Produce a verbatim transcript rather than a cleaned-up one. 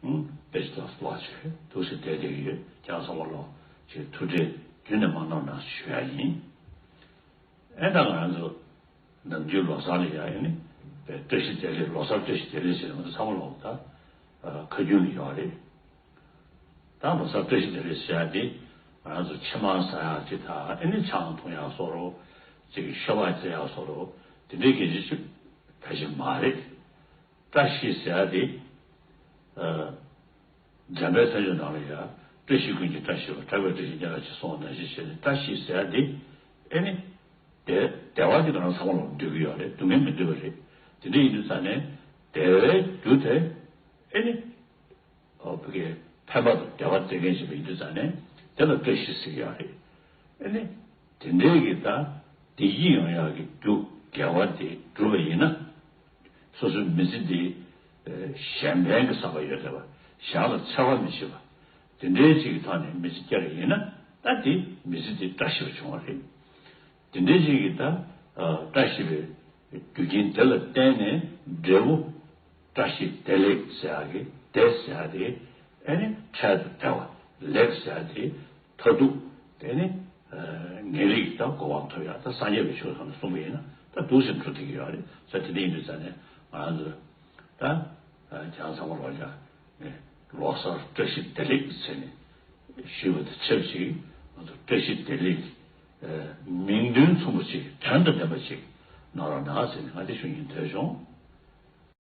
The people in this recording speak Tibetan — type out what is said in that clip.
ཨུམ། དཔེ་ཆ་ལ་ལོག་ཅིག་འདུག་སེ་བསྡད་བསྡད་ཀྱི་ཡོད། ཁྱེད་རང་ཚང་མ་ལོ་ཅིག་ཐུགས་ཁྲལ་རྒྱུན་ནས་མ་གནང་གནང་ཞུ་ཡ་ཡིན། ཨེ་ད་ང་རང་ཚོ་ནམ་རྒྱུན་ལོ་གསར་ལ་ཡ་ཨེ་ནི་བཀྲ་ཤིས་བདེ་ལེགས། ལོ་གསར་བཀྲ་ཤིས་བདེ་ལེགས་ཟེར་ནས་ང་ཚོ་ཚང་མ་ལོ་ད་ཁ་རྒྱུན་ལ་ཡོད་རེད། ད་ལོ་གསར་བཀྲ་ཤིས་བདེ་ལེགས་ཟེར་ཡ་དེ་ང་རང་ཚོ་ཕྱེ་མར་ཟ་ཡག་ཅིག་དང་ཨེ་ནི་ཆང་འཐུང་ཡག་བཟོ་འདྲ་ཅིག་ཤོ་སྦག་རྩེ་ཡག་བཟོ་འདྲ་དེ་འདྲའི་སྐད་ཆ་ཅིག་ད་ཞིག་མ་རེད། བཀྲ་ཤིས་ཟེར་ཡ་དེ་ཨ་འཇམ་དཔལ་མཚན་བརྗོད་ནང་ལ་ཡ། བཀྲ་ཤིས་ཀུན་གྱི་བཀྲ་ཤིས་པ། གྲགས་པའི་བཀྲ་ཤིས་སྙན་གྲགས་ཅེས་གསུངས་པ་ནང་བཞིན་བྱས་ནས་བཀྲ་ཤིས་ཟེར་ཡ་དེ་ཨེ་ནི་བདེ་བདེ་བ་དེ་ང་རང་ཚང་མ་ལ་འདོད་ཀྱི་ཡོད་རེད། སྡུག་བསྔལ་མི་འདོད་པ་རེད། དེ་འདྲ་ཡིན་དུས་ཙང་ནས་བདེ་བའི་རྒྱུ་དེ་ཨེ་ནི་ཨོ་བོད་སྐད་ཕན་པ་དང་བདེ་བ་སྟེར་མཁན་ཞིག་ཡིན་དུས་ཙང་ནས་དེ་ལ་བཀྲ་ཤིས་ཟེར་གྱི་ཡོད་རེད། ཨེ་ནི་དེ་འདྲའི་གི་ད་བདེ་སྐྱིད་ཡོང་ཡག་གི་རྒྱུ་དགེ་བ་དེ་བསྒྲུབས་པ་ཡིན་ན། སོ་སོའི་མི་ཚེ་འདི་གཞན་ཕན་གྱི་བསམ་པ་ཡོད་བསྡད་པ། གཞན་ལ་འཚེ་བ་མི་བྱེད་པ། དེ་འདྲའི་ཅིག་གི་ཐོག་ནས་མི་ཚེ་སྐྱེལ་བ་ཡིན་ན་ད་དེ་མི་ཚེ་འདི་བཀྲ་ཤིས་པ་བྱུང་བ་རེད། དེ་འདྲའི་ཅིག་གི་ད་བཀྲ་ཤིས་པའི་རྒྱུ་རྐྱེན་དེ་ལ་བརྟེན་ནས་འབྲས་བུ་བཀྲ་ཤིས་བདེ་ལེགས་ཟེར་ཡག་གི་བདེ་ཟེར་ཡག་དེ་ཨེ་ནི་འཕྲལ་དུ་བདེ་བ། ལེགས་ཟེར་ཡག་དེ་མཐར་ཐུག་དེ་ནི་ངེས་ལེགས་ཀྱི་ད་གོ་འཕང་ཐོབ་ཡག་ད་སངས་རྒྱས་པའི་ཆོས་ཚང་ནས་གསུངས་པ་ཡིན་ན་ད་འདུག་སེ་འགྲོ་བསྡད་ཀྱི་ཡོད་རེད། ས་དེ་འདྲ་ཡིན་དུས་ཙང་ནས་ང་རང་ཚོ་ད་ཁྱེད་རང་ཚང་མ་ལོ་ཡ་ལོ་གསར་བཀྲ་ཤིས་བདེ་ལེགས་ཟེར་ནས་ཞུས་པ་དང་ཆབས་ཅིག་ང་ཚོ་བཀྲ་ཤིས་བདེ་ལེགས་མིང་དོན་མཚུངས་པ་ཅིག་དོན་དང་ལྡན་པ་ཅིག་གནང་རོགས་གནང་ཟེར་ནས་ང་དེ་ཞུ་སྙིང་འདོད་བྱུང་།